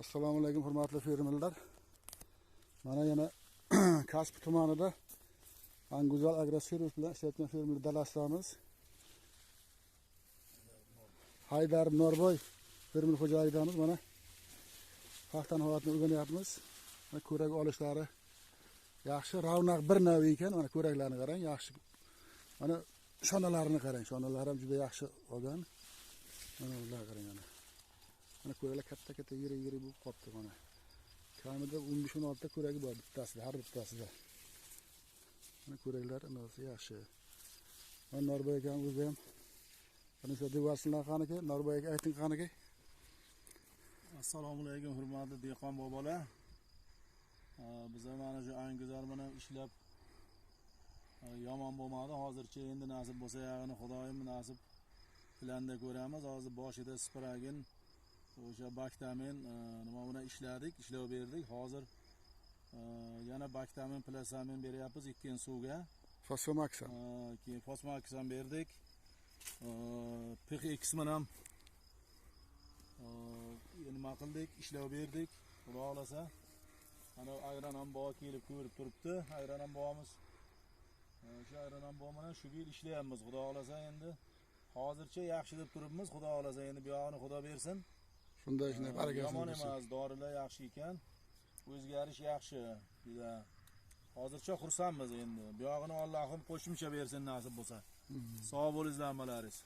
Assalomu alaykum, hurmatli fermerlar. Mana yana Kasbi tumanida Anguzal Agroservis bilan ishlayotgan fermer dalasidamiz. Haydar Norboy fermer xo'jaligidamiz. Mana paxtani holatini o'rganyapmiz. Mana ko'rak olishlari yaxshi, ravnaq bir navi ekan. Mana ko'raklarni qarang, yaxshi. Mana shonalarini qarang, shonalari ham juda yaxshi olgan. Mana bularga qarang mana. Mana ko'raklar katta-katta yirik-yirik bo'lib qolibdi mana. Kamida 15-16 ta ko'ragi bor bittasida, har bittasida. Mana ko'raklar nimasi yaxshi. Mana Norboy akam o'zi ham bir narsa devorsinlar qaniki, Norboy aka ayting qaniki. Assalomu alaykum, hurmatli dehqon bobolar. Biz mana shu Anguzal bilan ishlab yomon bo'lmadi. Hozircha endi nasib bo'lsa, yag'ini Xudoyim nasib planda ko'ramiz. Hozir boshida spragin, o'sha baktamin nima bilan ishladik, ishlov berdik. Hozir yana baktamin, plasamin beryapmiz ikkinchi suvga. Fosfomax ham. Keyin Fosmax ham berdik. PX bilan ham nima qildik, ishlov berdik. Xudo xohlasa. Mana agronom bobo kelib ko'rib turibdi. Agronom bobomiz o'sha agronom bobo bilan shu yil ishlayapmiz, Xudo xohlasa endi. Hozircha yaxshi deb turibmiz, Xudo xohlasa endi bu yog'ini Xudo bersin. Shunday shunday barakasini Yomon bersin. emas, dorilar yaxshi ekan. O'zgarish yaxshi. Juda. Hozircha xursandmiz endi. Bu yog'ini Allohim qo'shimcha bersin nasib bo'lsa. Sog' bo'linglar hammalaringiz.